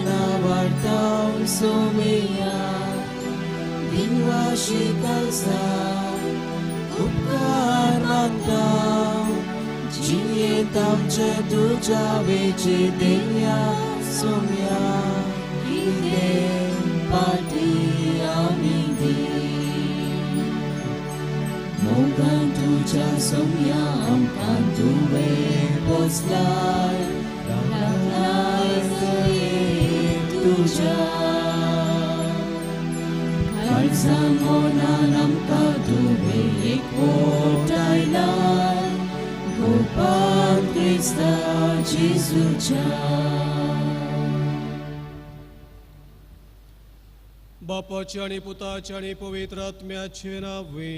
नावाडताव सोमया दिनवाशी कालसा उपकार मानताव जियेंत आमचे तुज्या वेचे देया सोमया कितें पाटी आमी दी मोगान तुज्या सोमया आमकां तुवें पोसलाय रावलाय तुज्या काळजा मनान आमकां तुवें एकवटायलाय गोपान क्रिस्ता जेजूच्या. बापाचे आनी पुताचे आनी पवित्र आत्म्याचे नांवे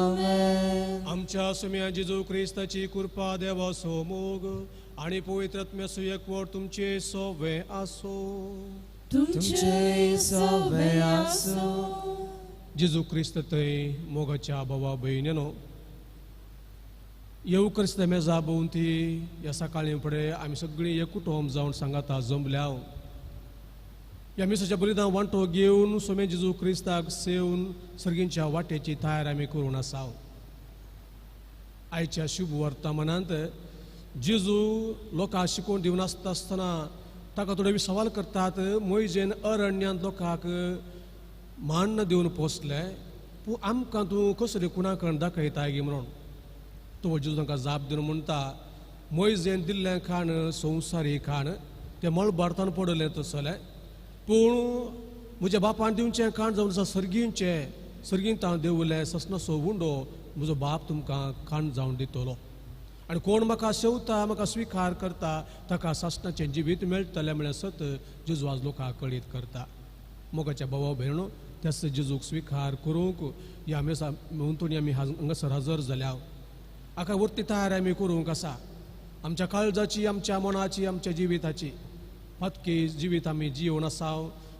आमेन. आमच्या सुम्या जेजू क्रिस्ताची कृपा देवाचो मोग आनी पवित्र आत्म्याचो एकवट तुमचे सोवे आसो. तुमचे सोवे आसो. जेजू क्रिस्त थंय मोगाच्या भावा भयणीनो येऊ क्रिस्त मेजा भोंवती ह्या सकाळीं फुडें आमी सगळीं एक कुटुंब जावन सांगाता जमल्या. ह्या मिसाच्या बलिदान वांटो घेवन सोमे जेजू क्रिस्ताक सेवन सर्गींच्या वाटेची तयार आमी करून आसा. आयच्या शुभ वर्तमानांत जेजू लोकांक शिकोवन दिवन आसता आसतना ताका थोडे सवाल करतात. मोयजेन अरण्यांत लोकांक मान्न दिवन पोसले पूण आमकां तूं कसली कुणाकण दाखयता गी म्हणून तो जेजू तांकां जाप दिवन म्हणटा मोयजेन दिल्लें खाण संवसारी खाण तें मळबार्तान पडलें तसलें पूण म्हज्या बापान दिवचें खाण जावन आसा सर्गींचें सर्गींत हांव देवलें ससनाचो उंडो म्हजो बाप तुमकां खाण जावन दितलो आनी कोण म्हाका शेवता म्हाका स्विकार करता ताका सासणाचें जिवीत मेळटलें म्हळ्यार सत जेजू आज लोकांक कळीत करता. मोगाच्या भावा भयणो त्याच जेजूक स्विकार करूंक ह्या मेसा भोंवतणी आमी हांगासर हजर जाल्या. आका वरती तयार आमी करूंक आसा. आमच्या काळजाची आमच्या मनाची आमच्या जिविताची पातकी जिवीत आमी जियोवन आसा.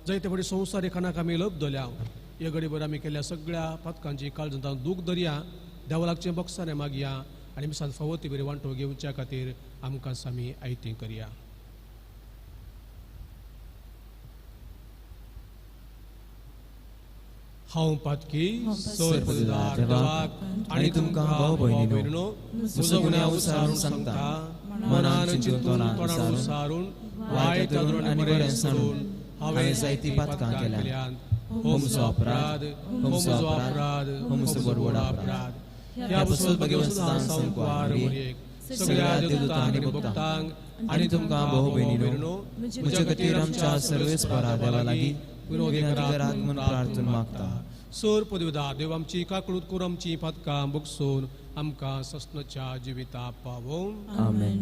जायते फावटी संवसारी खाणाक आमी लब्धल्या. हे घडीभर आमी केल्ल्या सगळ्या पातकांची काळजांत दूख दरया देवा लागचें बक्षाने मागया आनी मिसान फावो ती बरी वांटो घेवच्या खातीर आमकां सामी आयती करया. हांव पातकी सर देवाक आनी तुमकां भाव भयणीनो म्हजो गुन्यांव उसारून सांगता मनान चिंतून तोंडान उसारून वायट धरून आनी बरें सांडून हांवें जायतीं पातकां केल्यांत. हो म्हजो अपराध, हो म्हजो अपराध, हो म्हजो व्हड अपराध. ह्या पासून भगवंत सदां संकवार सगळ्या देवदूतांक आनी भक्तांक आनी तुमकां भाव भयणीनो म्हज्या खातीर आमच्या सर्वेस्परा देवा लागीं विनंती करात म्हूण प्रार्थना मागता. सर पदवीदार देव आमची काकळूत करून आमची पातकां बगसून आमकां ससनाच्या जिविता पावोवन. आमेन.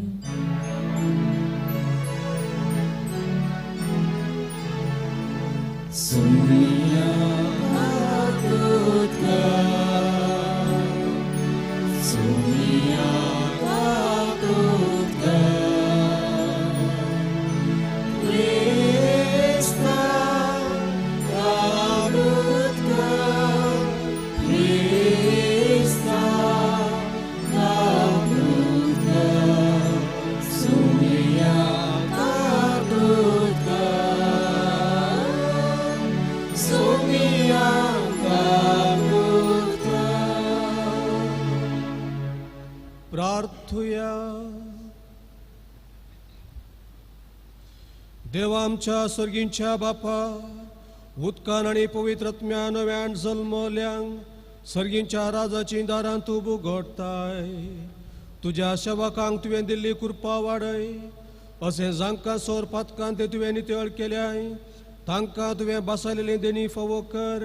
सुमिया काकूत कर, सुमिया काकूत कर, क्रिस्ता काकूत कर, क्रिस्ता काकूत कर, सुमिया काकूत कर, सुमिया काकूत कर. प्रार्थुया. देवा आमच्या सर्गींच्या बापा उदकान आनी पवित्र आत्म्यान नव्यान जल्मल्यांक सर्गींच्या राजाची दारां तूं उगडताय. तुज्या सेवकांक तुवें दिल्ली कृपा वाडय अशें जांकां सोर पातकां ते तुवें नितळ केल्याय तांकां तुवें बसयलेली देणी फावो कर.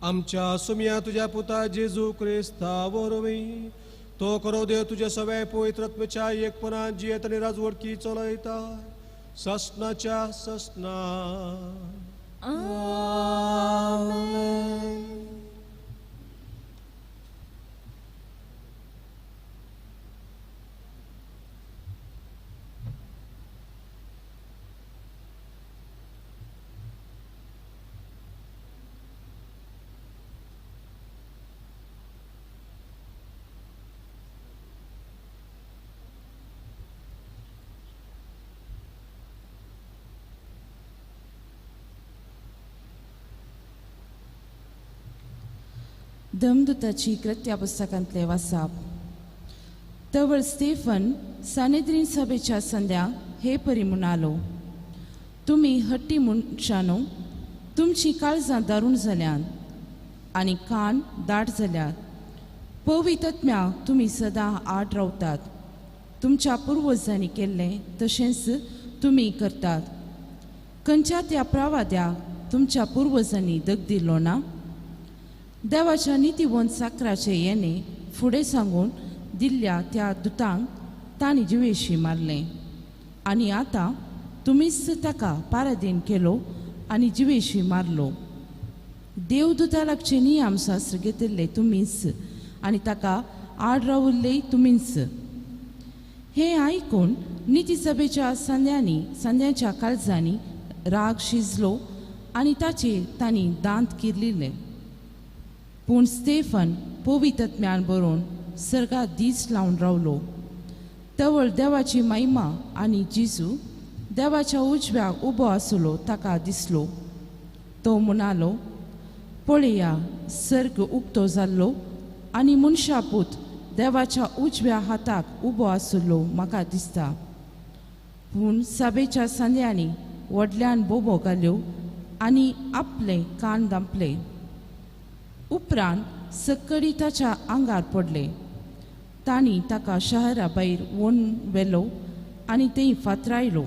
आमच्या सुमया तुज्या पुता जेजू क्रिस्ता वरवीं तो करो देव तुज्या सगळ्या पवित्र आत्म्याच्या एकपणान जियेत आनी राजवटकी चलयता ससनाच्या ससना. आमेन. धमदूताची कृत्या पुस्तकांतले वासाप. तवळ स्टेफन सानेद्रीन सभेच्या संध्या हे परी म्हणालो, तुमी हट्टी मनशानो, तुमची काळजां दारूण जाल्यात आनी कान दाट जाल्यात. पवित्रत्म्याक तुमी सदां आड रावतात. तुमच्या पुर्वजांनी केल्लें तशेंच तुमी करतात. खंयच्या त्या प्रवाद्याक तुमच्या पुर्वजांनी दग दिलो ना? देवाच्या नितीवंत साकराचे येणे फुडें सांगून दिल्ल्या त्या दुतांक तांणी जिवेशी मारलें आनी आतां तुमीच ताका पारादीन केलो आनी जिवेशी मारलो. देवदूता लागचे नियमशास्त्र घेतिल्ले तुमीच आनी ताका आड रावल्ले तुमीच. हें आयकून निती सभेच्या संध्याच्या काळजांनी राग शिजलो आनी ताचेर तांणी दांत किरलिले. पूण स्टेफन पवित्रत्म्यान बरोवन सर्गात दीस लावन रावलो. तवळ देवाची महिमा आनी जेजू देवाच्या उजव्याक उबो आसलो ताका दिसलो. तो म्हणालो, पळया, सर्ग उक्तो जाल्लो आनी मनशापूत देवाच्या उजव्या हाताक उबो आसलो म्हाका दिसता. पूण सभेच्या संध्यांनी व्हडल्यान बोबो घाल्यो आनी आपले कान दांपले. उपरांत सक्कडी ताच्या आंगार पडले. तांणी ताका शहरा भायर वोन व्हेलो आनी थंय फातरायलो.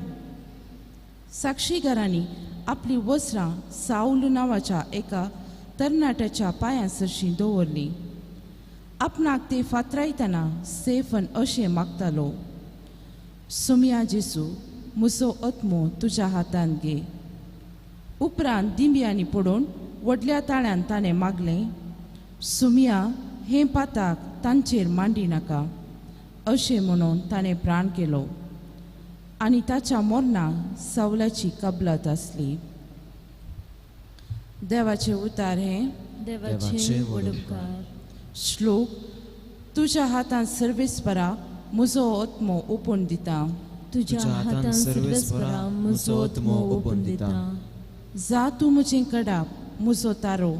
साक्षीदारांनी आपलीं वस्त्रां सावल नांवाच्या एका तरणाट्याच्या पांयां सरशीं दवरलीं. आपणाक ते फातरायतना स्टेफन अशें मागतालो, सोमया जेजू, म्हजो आत्मो तुज्या हातांत घे. उपरांत दिंब्यांनी पडून व्हडल्या ताळ्यान ताणें मागलें, सुमया, हें पाताक तांचेर मांडी नाका. अशें म्हणून ताणें प्राण केलो आनी ताच्या मरणाक सावलाची कबलात आसली. देवाचें उतार हें देवाचे व्हड उपकार. श्लोक. तुज्या हातान सर्वेस्परा म्हजो आत्मो ओपून दिता. तुज्या हातान सर्वेस्परा म्हजो आत्मो ओपून दिता. जा तूं म्हजें कडाप, म्हजो तारो.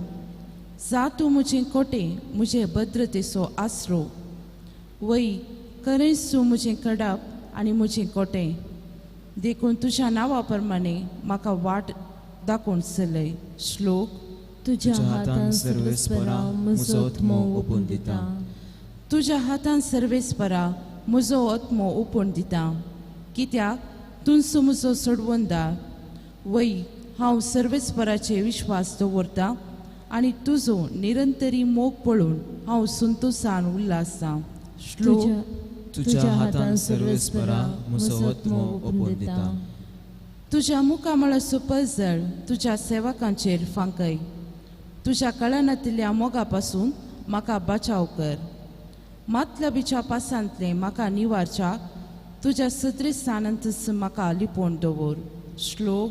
जा तूं म्हजें कोटे, म्हजे भद्रतेचो आसरो. वय, खरेंच तूं म्हजें कडाप आनी म्हजें कोटें. देखून तुज्या नांवा प्रमाणे म्हाका वाट दाखोवन चलय. श्लोक. तुज्या हातान सर्वेस्परा म्हजो आत्मो ओपून दिता. तुज्या हातान सर्वेस्परा म्हजो आत्मो ओपून दिता. कित्याक तूंच म्हजो सोडवंदार. वय, हांव सर्वेस्पराचेर विश्वास दवरता आनी तुजो निरंतरी मोग पळोवन हांव संतोशान उल्हासता. श्लोक. तुज्या हातान सर्वेस्परा म्हजो आत्मो ओपून दिता. तुज्या मुखामळाचो पजळ तुज्या सेवकांचेर फांकय. तुज्या कळनांतल्या मोगा पासून म्हाका बचाव कर. मातलबीच्या पासांतलें म्हाका निवारच्या तुज्या सदरेस्थानांतच म्हाका लिपोवन दवर. श्लोक.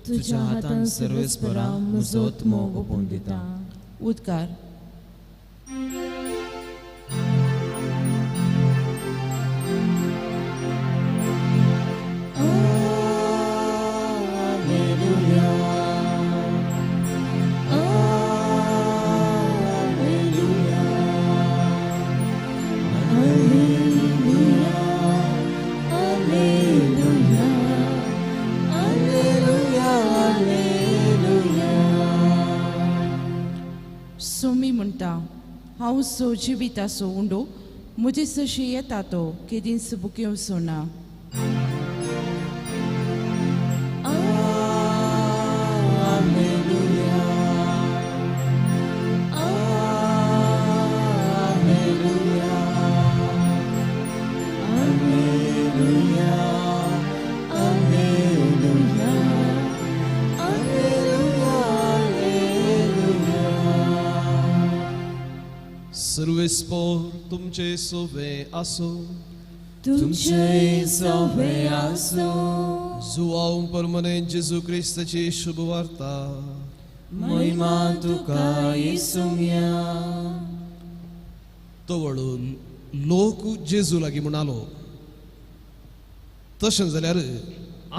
तुज्या हातान सर्वेस्परा म्हजो आत्मो ओपून दिता. उद्गार. हांव सो जिविताचो उंडो म्हजे सशी येता तो केदींच बुकेवचो ना. सर्वेस्पोर तुमचे सोवे आसो. तुमचे सोवे आसो. जुवाव परमने जेजू क्रिस्ताची शुभवार्ता. महिमा तुका येसुया. तवळून लोक जेजू लागीं म्हणालो, तशें जाल्यार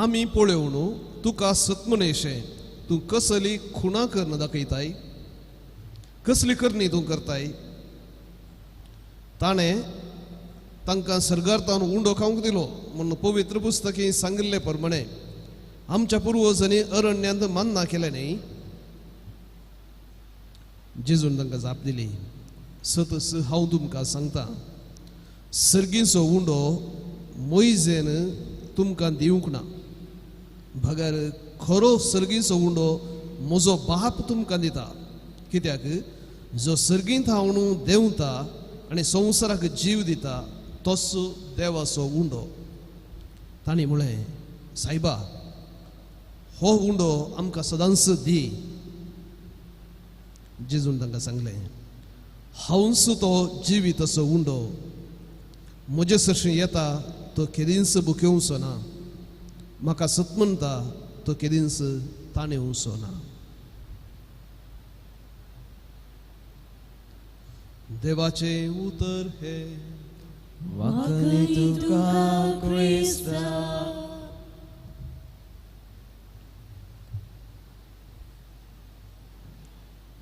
आमी पळोवन तुका सतमनेशें तूं कसली खुणा करून दाखयताय? कसली करणी तूं करताय? ताणें तांकां सर्गार तावन उंडो खावंक दिलो म्हूण पवित्र पुस्तकी सांगिल्ले प्रमाणे आमच्या पुर्वजांनी अरण्यांत मान्ना केलें न्ही? जेजून तांकां जाप दिली, सतस हांव तुमकां सांगता, सर्गीचो उंडो मोयजेन तुमकां दिवंक ना, बगर खरो सर्गीचो उंडो म्हजो बाप तुमकां दिता. कित्याक जो सर्गींत हांव देंवता आनी संवसाराक जीव दिता तोच देवाचो उंडो. तांणी म्हळें, सायबा, हो उंडो आमकां सदांच दी. जेजून तांकां सांगलें, हांवच तो जिवीत असो उंडो, म्हजे सरशीं येता तो केदींच बुकेवचो ना, म्हाका सत म्हणटा तो केदींच ताणेवचो ना. देवाचें उतर हे. वाकणी तुका क्रिस्ता.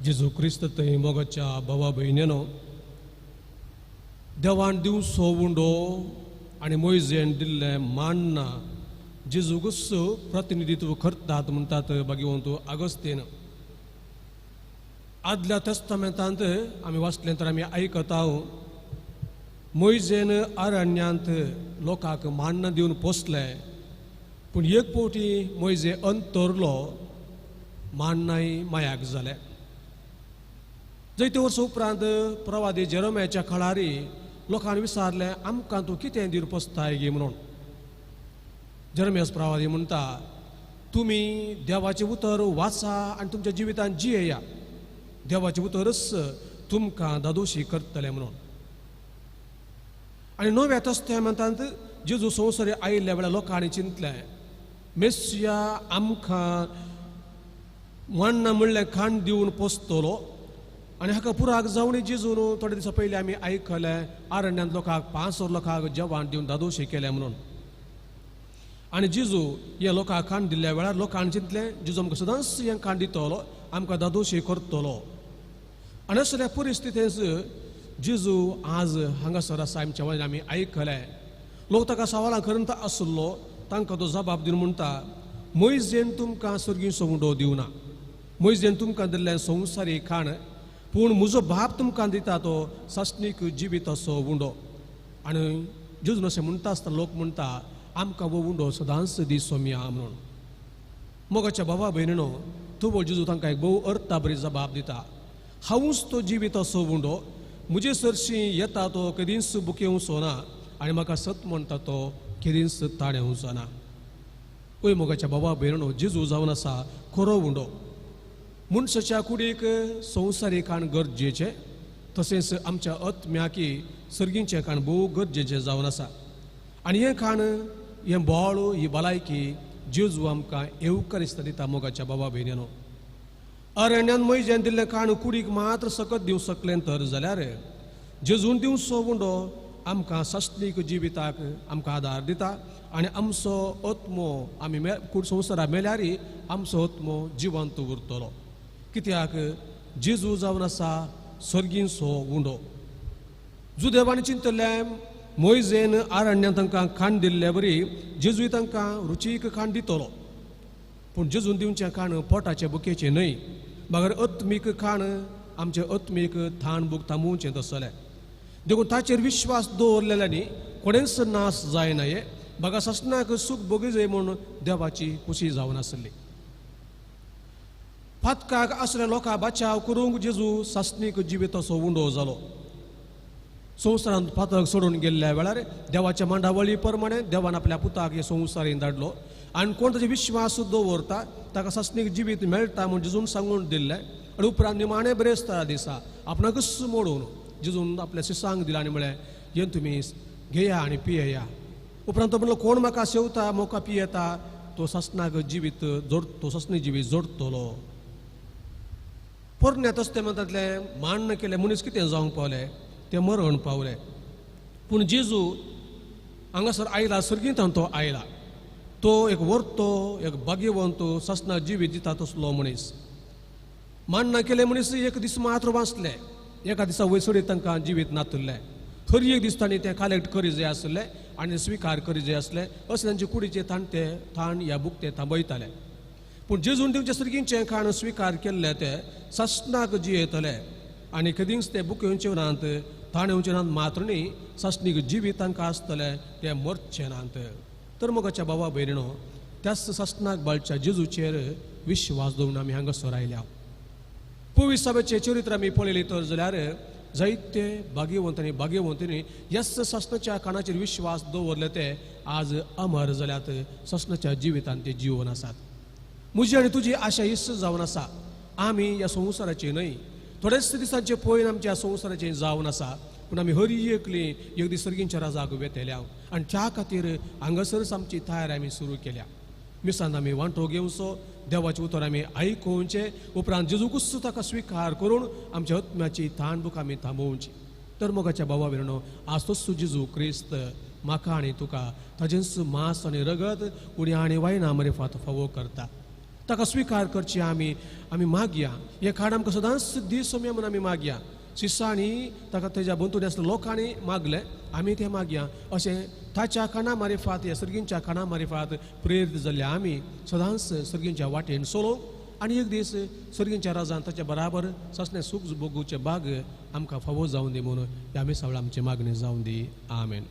जेजू क्रिस्त थंय मोगाच्या भावा भयणीनो, देवान दिवचो उंडो आनी मोयजेन दिल्लें मान्ना जेजूकूच प्रतिनिधित्व करतात म्हणटात भाग्यवंत आगस्तीन. आदल्या तेस्तामेंतांत आमी वाचलें तर आमी आयकता, मोयजेन अरण्यांत लोकांक मान्ना दिवन पोसले, पूण एक फावटी मोयजे अंतरलो, मान्नाय मायाक जालें. जैते वर्स उपरांत प्रवादी जेरोम्याच्या काळारी लोकांनी विचारलें, आमकां तूं कितें दिवन पोसताय गे म्हणून. जेरोमियास प्रवादी म्हणटा, तुमी देवाचें उतर वाचा आनी तुमच्या जिवितांत जियेया, देवाचें उतरच तुमकां दादोशी करतलें म्हणून. आनी नव्या तस्तेमेंतांत जेजू संवसारी आयिल्ल्या वेळार लोकांनी चिंतलें, मेस्सिया आमकां मान्ना म्हणलें खाण दिवन पोसतलो. आनी हाका पुराक जावन जेजून थोडे दिसां पयलीं आमी आयकलें, आरण्यांत लोकांक 500 लोकांक जेवण दिवन दादोशी केलें म्हणून. आनी जेजू ह्या लोकांक खाण दिल्ल्या वेळार लोकांनी चिंतलें, जेजू आमकां सदांच हें खाण दितलो, आमकां दादोशी करतलो. आनी असल्या परिस्थितींत जेजू आज हांगासर आसा आमच्या वयल्यान आमी आयकलें. लोक ताका सवालां करून आसलो, तांकां तो जबाब दिवन म्हणटा, मोयजेन तुमकां सर्गीचो उंडो दिवना, मोयजेन तुमकां दिल्लें संवसारी खाण, पूण म्हजो बाप तुमकां दिता तो सासणीक जिवीत असो उंडो. आनी जेजून अशें म्हणटा आसतना लोक म्हणटा, आमकां हो उंडो सदांच दी सोम्या म्हणून. मोगाच्या बाबा भयणीनो, तूं जेजू तांकां एक भोव अर्था बरी जबाब दिता, हांवूच तो जिवीत असो उंडो, म्हजे सरशीं येता तो केदींच बुकेवचो ना आनी म्हाका सत म्हणटा तो केदींच ताणेवचो ना. ओय मोगाच्या बाबा भयणीनो, जेजू जावन आसा खरो उंडो. मनशाच्या कुडीक संवसारी खाण गरजेचें, तशेंच आमच्या आत्म्याकी सर्गीचें खाण भोव गरजेचें जावन आसा. आनी हें खाण, हें बळ, ही भलायकी जेजू आमकां येवकारिस्त दिता. मोगाच्या बाबा भयणीनो, अरण्यान मोयजेन दिल्लें खाण कुडीक मात्र सकत दिवंक शकलें तर जाल्यार जेजून दिवचो उंडो आमकां सासणीक जिविताक आमकां आदार दिता आनी आमचो आत्मो आमी कूड संवसारा मेल्यार आमचो आत्मो जिवंत उरतलो. कित्याक जेजू जावन आसा सर्गीचो उंडो. जुदेवांनी चिंतलें, मोयजेन आरण्यान तांकां खाण दिल्ले बरी जेजूय तांकां रुचीक खाण दितलो, पूण जेजून दिवचें खाण पोटाचे बुकेचें न्हय, मगर आत्मीक खाण आमचें आत्मीक थाण बूक थांबोवचें तसलें. देखून ताचेर विश्वास दवरलेल्यांनी कोणेंच नाश जायना, हे बगा सासणाक सूख भोगीजाय म्हूण देवाची खुशी जावन आसली. पातकाक आसल्या लोकां बाचाव करूंक जेजू सासणीक जिवीत असो उंडो जालो. संवसारांत पातक सोडून गेल्ल्या वेळार देवाच्या मांडावळी प्रमाणे देवान आपल्या पुताक हे संवसारीन धाडलो आनी कोण ताचे विश्वास दवरता ताका सासणीक जिवीत मेळटा म्हूण जेजून सांगून दिल्लें. आनी उपरांत निमाणें ब्रेस्तारा दिसा आपणाकूच मोडून जेजून आपल्या शिसांक दिलां आनी म्हळें, हें तुमी घेया आनी पियेया. उपरांत तो म्हणलो, कोण म्हाका सेवता म्हाका पियेता तो सासणाक जिवीत जोड, तो सासणीक जिवीत जोडटलो. पोरण्या तस्तेमेंतांतलें माण्ण केलें मनीस कितें जावंक पावलें, तें मरण पावलें. पूण जेजू हांगासर आयला, सर्गींतान तो आयला, तो एक वर्तो, एक भाग्यवंत सासणा जिवीत दिता तसलो मनीस. मान्ना केले मनीस एक दीस मात्र वाचले, एका दिसा वयसडी तांकां जिवीत नातुल्लें. हर एक दीस तांणी तें कलेक्ट करी जाय आसलें आनी स्विकार करी जाय आसलें. अशें तांचे कुडीचे ताण ते ताण ह्या बुक ते थांबयताले. पूण जेजून दिवचे सर्गींचें खाण स्विकार केल्लें ते सासणाक जियेतले आनी केदींच ते बुक येवचे नात, ताण येवचे नात मात्र न्ही, सासणीक जिवीत तांकां आसतलें, ते मरचे नात. तर मोगाच्या बाबा भयणीनो, त्याच सासणाक बाळच्या जेजूचेर विश्वास दवरून आमी हांगासर आयल्या. पवित्र सभेचें चरित्र आमी पळयलें तर जाल्यार जायते भाग्यवंत आनी भाग्यवंतींनी ह्याच सासणाच्या कानाचेर विश्वास दवरले ते आज अमर जाल्यात, सासणाच्या जिवितांत ते जिवन आसात. म्हजी आनी तुजी आशा हीच जावन आसा, आमी ह्या संवसाराचे न्हय, थोडेच दिसांचे पळोवन आमच्या संवसाराचें जावन आसा, पूण आमी हर एकली एक दीस सर्गींच्या राजाक वेतल्या आनी त्या खातीर हांगासरच आमची तयारी आमी सुरू केल्या. मिसान आमी वांटो घेवचो, देवाचें उतर आमी आयकुचें, उपरांत जेजूकूच ताका स्विकार करून आमच्या आत्म्याची ताण बुक आमी थांबोवची. तर मोगाच्या बाबा भयणो, आज तोच जेजू क्रिस्त म्हाका आनी तुका ताजेंच मांस आनी रगत उण्या आनी वायना मरेफात फावो करता. ताका स्विकार करची आमी आमी मागया. हें खाण आमकां सदांच दीस सोम्या म्हूण आमी मागया. शिसांनी ताका तेज्या भोंवतणी आसल्या लोकांनी मागलें, आमी तें मागया. अशें ताच्या खाणा मारिफात, ह्या सर्गींच्या खाणा मारिफात प्रेरीत जाल्ल्या आमी सदांच सर्गींच्या वाटेन चलोवंक आनी एक दीस सर्गींच्या राजान ताच्या बराबर सासणें सूख भोगुचें बाग आमकां फावो जावन दी म्हणून ह्या मिसावळ आमची मागणी जावन दी. आमेन.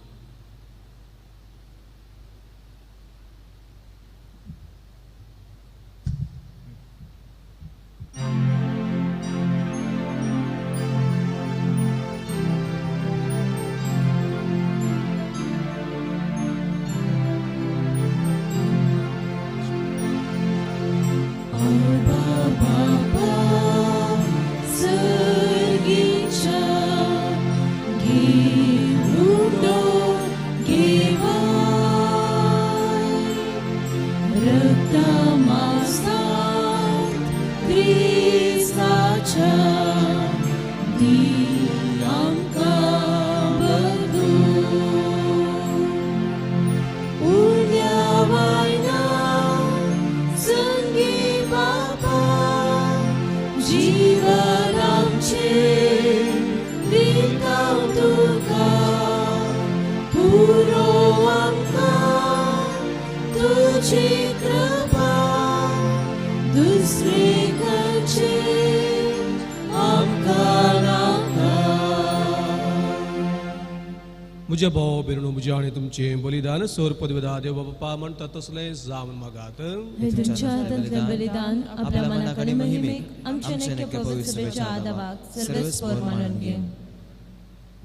म्हज्या भाव भयणो, म्हजें आनी तुमचें बलिदान सर पदवेदा देव बाप्पा म्हणटा तसलें जावन मागात. तुमच्या हातांतलें बलिदान आपल्या मनाक आनी महिमेक आमच्या नक्या पवित्र सभेच्या आदावाक सर्वेस्पर मानून घे.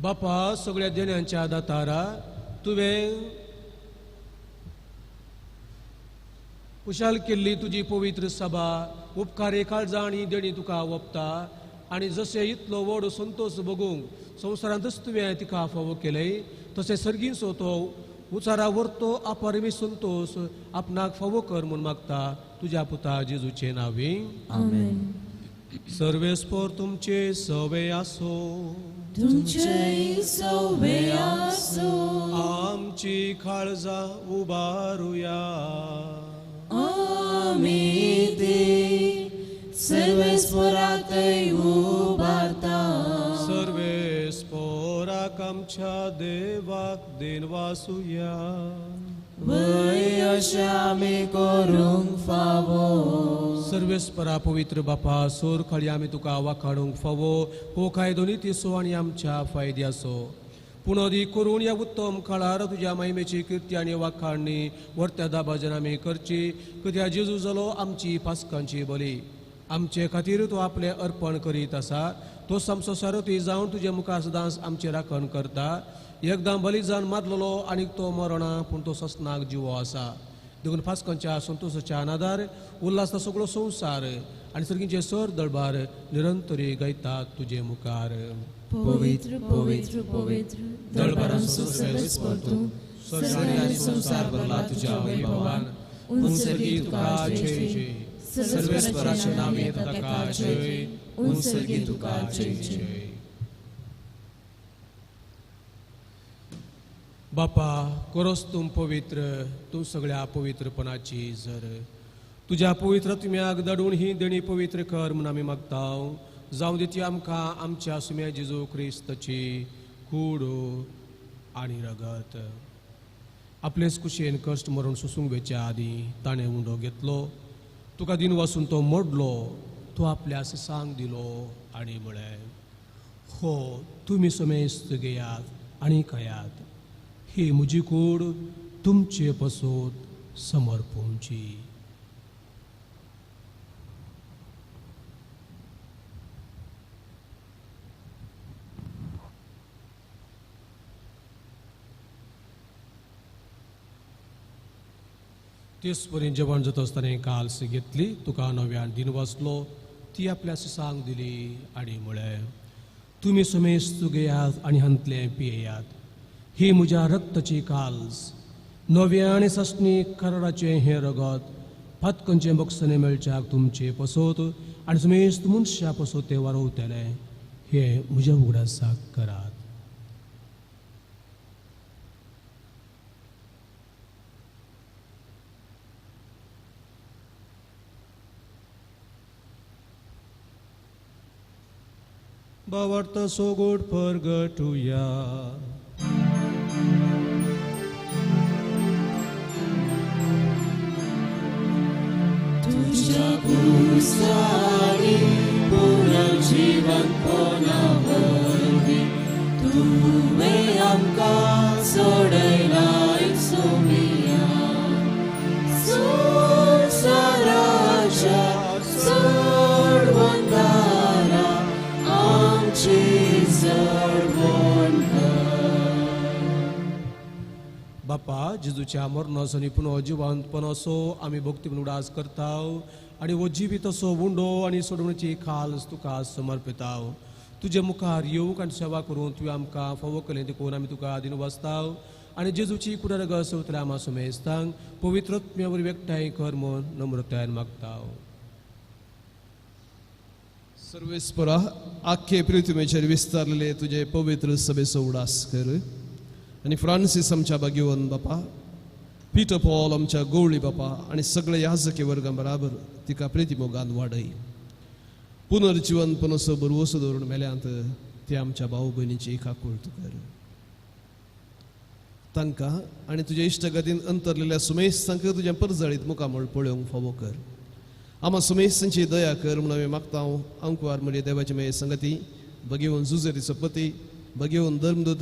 बापा, सगळ्या देण्यांच्या दातारा, तुवें कुशाल केल्ली तुजी पवित्र सभा उपकारी काळजां आनी देणी तुका ओंपता आनी जशें इतलो व्हड संतोश भोगूंक संवसारांतच तुवें तिका फावो केलें, तशें सर्गींचो तो उचारा व्हरतो अपरिमीत संतोश आपणाक फावो कर म्हूण मागता तुज्या पुता जेजूचे नांवी. आमेन. सर्वेस्पर तुमचे सवे आसो, तुमचे सवे आसो. आमची काळजां उबारुया. आमी ती सर्वेस्पराकय उबारता. सर्वेस्पराक आमच्या देवाक देनवासुया. वय अशें आमी करूंक फावो. सर्वेस्परा पवित्र बापा, सोर खळी आमी तुका वाखाणूंक फावो. हो कायदो नितीचो आनी आमच्या फायद्याचो. पूण अदीक करून ह्या उत्तम काळार तुज्या महिमेची किर्ती आनी वाखाणणी वर्त्या दाबाजन आमी करची. कित्याक जेजू जालो आमची पास्कांची बली. आमचे खातीर तो आपलें अर्पण करीत आसा. तो आमचो सारथी जावन तुजे मुखार सदांच आमचें राखण करता. एकदां बली जावन मारलेलो आनी तो मरणा, पूण तो ससनाक जिवो आसा. देखून फास्कांच्या संतोशाच्या आनादार उल्हासता सगळो संवसार आनी सर्गींचे सर दळबार निरंतरी गायतात तुजे मुखार. पवित्र पवित्र पवित्र दळबारांचो सर्वेस्पर तूं, सर्ग आनी संवसार भरला तुज्या वैभवान. उंचगी तुका जय जय, सर्वेस्पराच्या नांव येता ताका जय, उंचगी तुका जय जय. बापा, करोस तूं पवित्र, तूं सगळ्या पवित्रपणाची जर. तुज्या पवित्र तुम्याक धाडून ही देणी पवित्र कर म्हूण आमी मागता. जावं दी ती आमकां आमच्या सुम्या जेजू क्रिस्ताची कूड आनी रगत. आपलेच कुशेन कश्ट मरण सोसूंक वेच्या आदीं ताणें उंडो घेतलो, तुका दिन वासून तो मोडलो, तो आपल्या सांग दिलो आनी म्हळें, हो तुमी समेस्त घेयात आनी खायात, ही म्हजी कूड तुमचे पसून समर्पूंची. तेच परी जेवण जाता आसतना काल्स घेतली, तुका नव्यान दिन वाचलो, ती आपल्या सांग दिली आनी म्हळें, तुमी समेस्त घेयात आनी हांतलें पियेयात, ही म्हज्या रक्ताची काल्स, नव्या आनी सासणी कराराचें हें रगत पातकांचें बक्षणें मेळच्याक तुमचे पसत आनी समेस्त मनशां पसत तें वारोवतलें, हें म्हज्या उगडासाक करात. भावार्थ सोगोड परगटुया. तुझ्या कुसारी पुनर्जीवनपणा वरवीं तुवें आमकां सोडयलाय सोमिया. संवसाराच्या सोडवणदारा आमची जडवण कर. बापा, जेजूच्या मरणाचो आनी पुनः जिवंतपणाचो आमी भक्ती म्हणून उडास करता आनी हो जिवीत असो उंडो आनी सोडवणेची खाल तुका समर्पिता. तुजे मुखार येवंक आनी सेवा करून तुवें आमकां फावो केलें देखून आमी तुका दिनू वाचता आनी जेजूची कुडारग सवतल्या आमा सुमेस्तांक पवित्र आत्म्या वरवीं एकठांय कर म्हूण नम्रतायेन मागता. सर्वेस्परा, आख्खे पृथ्वीचेर विस्तारलेले तुजे पवित्र सभेचो उडास कर आनी फ्रांसीस आमच्या भाग्यवन बापा, पिटर पॉल आमच्या गवळी बापा आनी सगळे याजकी वर्गां बराबर तिका प्रितीमोगान वाडय. पुनर्जिवनपणाचो भरवंसो दवरून मेल्यांत ते आमच्या भाव भयणीची काकूळत कर. तांकां आनी तुज्या इश्टगतीन अंतरलेल्या सुमेस्तांक तुज्या परजळीत मुखामळ पळोवंक फावो कर. आमा सुमेस्तांची दया कर म्हूण आमी मागता. आंकवार म्हणजे देवाची मागीर संगती भगेवन जुजेरीचो पती, भगेवन धर्मदूत,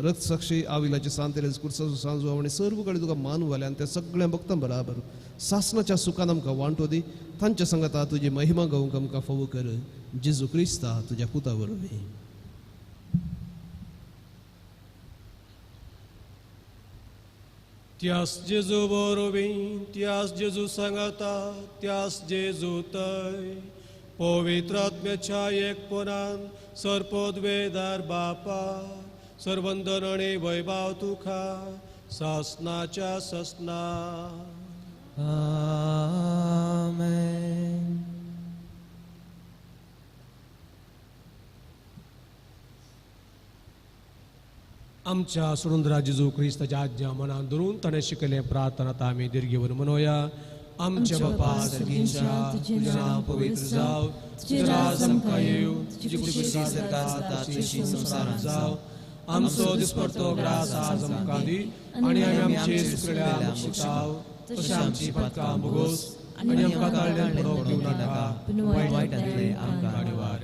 रक्तसाक्षी आविलाची सांतेरेज कुर्साचो सांजो आनी सर्व कडेन तुका मान वाले आनी त्या सगळ्या भक्तां बराबर सासणाच्या सुखान आमकां वांटो दी. तांच्या संगता तुजी महिमा गावंक आमकां फावो कर. जेजू क्रिस्ता तुज्या पुता वरवीं. त्यास जेजू वरवीं, त्यास जेजू सांगाता, त्यास जेजू तय पवित्र आत्म्याच्या एकपणान सर्पद्वेदार बापा सर्वंदन आनी वैभाव तुका सासनाच्या सासना. आमेन. आमच्या सुरुंद्रा जेजू क्रिस्ताच्या आज्ञा मनान धरून ताणें शिकयलें प्रार्थना आतां आमी दीर्घेवन म्हणोया. आमच्या बापा सर्गींच्या, तुजें नांव पवित्र जावं, तुजें राज आमकां येवं, तुजी खुशी सर्गांत जाता तशी संवसारांत जावं. आमचो दिसपडतो ग्रास आज आमकां दी आनी आमी आमचे सुकलेल्या शिक्षाव तशें आमची पातकां भोगोस आनी आमकां ताळ्यान पडोवंक दिवं नाका, पूण वायटांतलें आमकां निवार.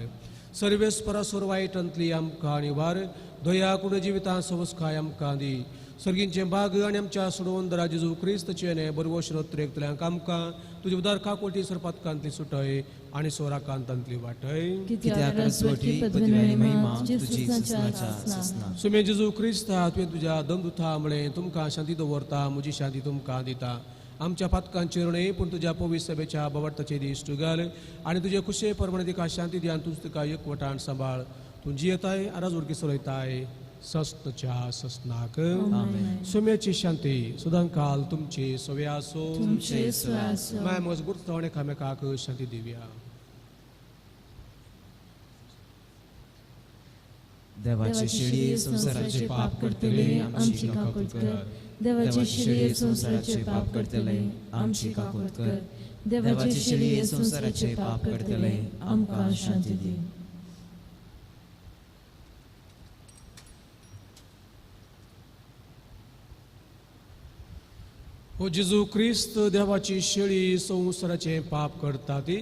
सर्वेस्परा वायटांतली आमकां निवार, दया करून जिवितां संस्काय आमकां दी. सर्गींचें भाग आनी आमच्या सोडवंदरा जेजू क्रिस्तचें बरवश नोत्रेकतल्यांक आमकां तुजे उदार काकोटी सरपातकांतली सुटय आनी सोराकांतांतली वाटय. कित्याक रजवटी पदवी आनी महिमा तुजी ससनाच्या ससना. सुमे जेजू क्रिस्ता, तुवें तुज्या दमदुथा म्हळें, तुमकां शांती दवरता, म्हजी शांती तुमकां दिता. आमच्या पातकांचेर न्हय पूण तुज्या पवित्र सभेच्या बवार्थाचे दीस घाल आनी तुजे खुशे प्रमाणे तिका शांती दी आनी तूंच तिका एकवटान सांबाळ. तूं जियेताय आराज उडकी चलयताय सस्तच्या ससनाक. सुम्याची शांती सदांकाल तुमची सवे आसो. माय म्हज गुरतावणे एकामेकाक शांती दिवया. देवाचे शेळये संवसाराचे पाप करतले आमची काकूत कर. देवाचे शेळये संवसाराचे पाप करतले आमची काकूत कर. देवाचे शेळये संवसाराचे पाप करतले, आमकां शांती दी. हो जेजू क्रिस्त देवाची शेळी संवसाराचे पाप करता ती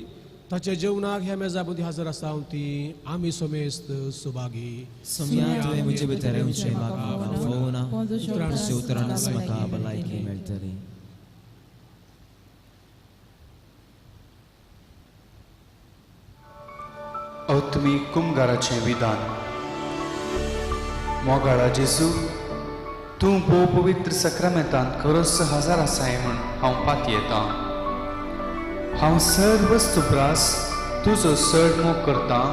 ताच्या जेवणाक ह्या मेजा मदीं हजर आसा ती आमी समेस्त सुभागी. सोम्या तुवें म्हजे भितर येवचें म्हाका फावना, तुज्या उतरानच म्हाका भलायकी मेळटली. आत्मीक कुमगाराचें विधान. मोगाळा जेजू, तूं भोव पवित्र सक्रामेंतांत खरोच हजार आसाय म्हूण हांव पातयेतां. हांव सर्व वस्तुप्रास तुजो चड मोग करतां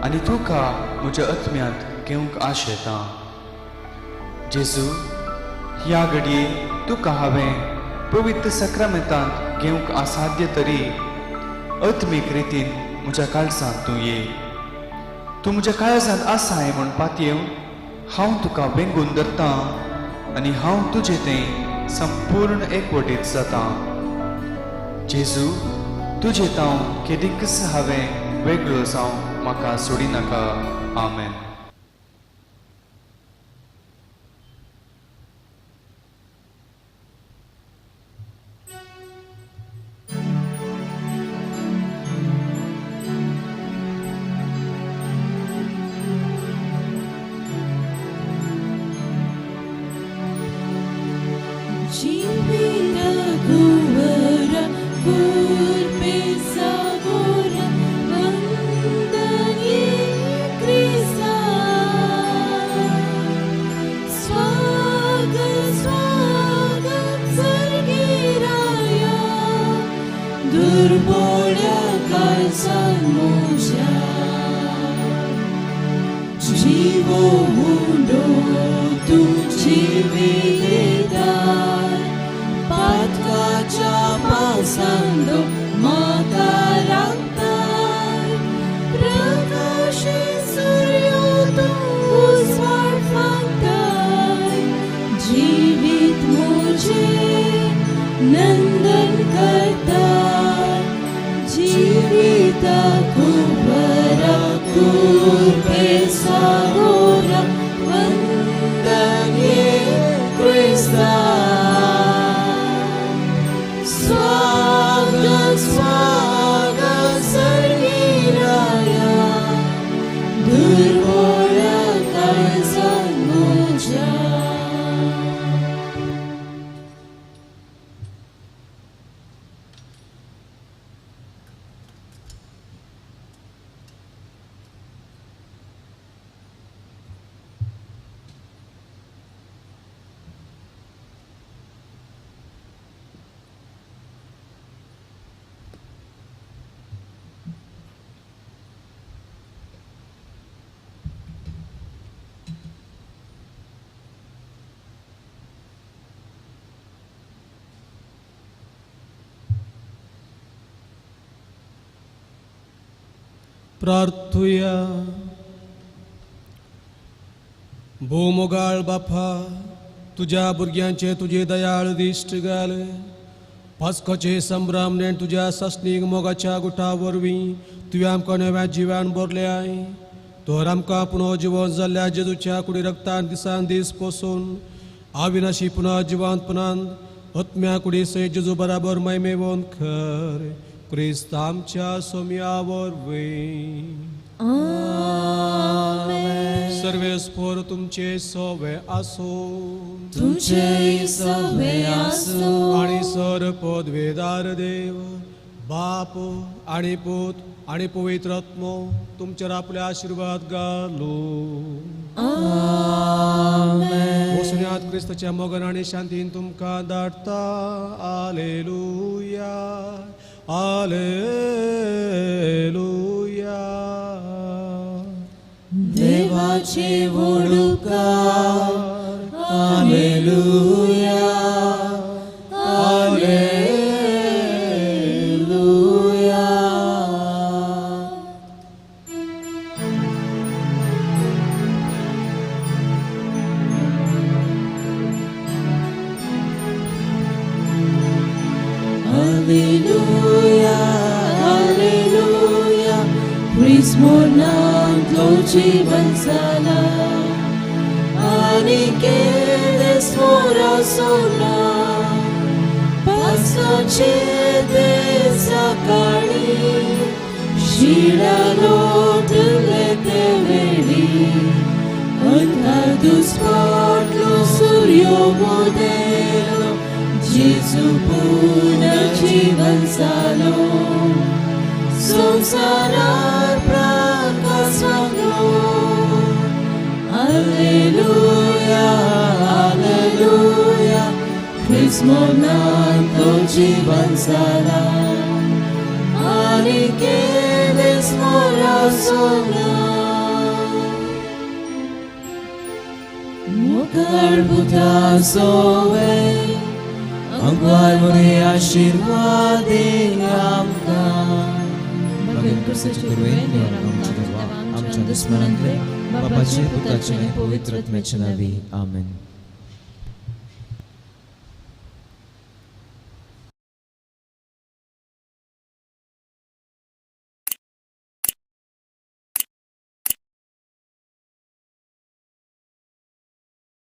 आनी तुका म्हज्या आत्म्यांत घेवंक आशेतां. जेजू, ह्या घडये तुका हांवें पवित्र सक्रामेंतांत घेवंक असाध्य तरी आत्मीक रितीन म्हज्या काळजांत तूं ये. तूं म्हज्या काळजांत आसाय म्हूण पातयेवन हांव तुका वेंगून धरतां आनी हांव तुजें तें संपूर्ण एकवटीत जातां. जेजू, तुजें तांव केदीकच हांवें वेगळो जावं म्हाका सोडिनाका. आमेन. प्रार्थुया. भोव मोगाळ बापा, तुज्या भुरग्यांचे तुजे दयाळ दिश्ट घाल. पास्कोचे संभ्रम नेण तुज्या सस्नीक मोगाच्या गुटा वरवीं तुवें आमकां नव्या जिवान भरल्याय. तर आमकां पुनः जिवन जाल्ल्या जेजूच्या कुडी रक्तान दिसान दीस पोसून आविनाशी पुनः जिवांतपणान आत्म्या कुडी सयत जेजू बराबर मैमेवन खर क्रिस्त आमच्या सोम्या वरवीं. सर्वेस्पोर तुमचे सवे आसो, तुमचे सवे आसो. आनी सर पदवेदार देव बाप आनी पूत आनी पवित्र आत्मो तुमचेर आपले आशिर्वाद घालू. वसुन्यात क्रिस्ताच्या मोगान आनी शांतीन तुमकां धाडटा. आलेलुया, आलेलुया. देवाचे व्हडुकार. आलेलुया, आलेलुया. Alleluia. ख्रिस्त मोरनांतलो जीवन जाला आनी केदेस मोरा सोना पास्काचे ते सकाळी शिळा लोटले ते वेळी अंधार दुस्पटलो सूर्यो उदेलो जेजू पुनर्जीवन जालो संवसारार प्रकाश वांगलो. Alleluia, Alleluia, ख्रिस्त मोरनांतलो जीवन जाला आनी केदेस मोरा सोना. मुखार पुता सोवे अंगवार मुरे आशीर्वाद आमकां. मगन क्रिस्ताचे कृपेन देव आमच्या देवा, आमच्या दुस्मनांतले बापाचे पुताचे आनी पवित्र आत्म्याचे नांवी आमेन.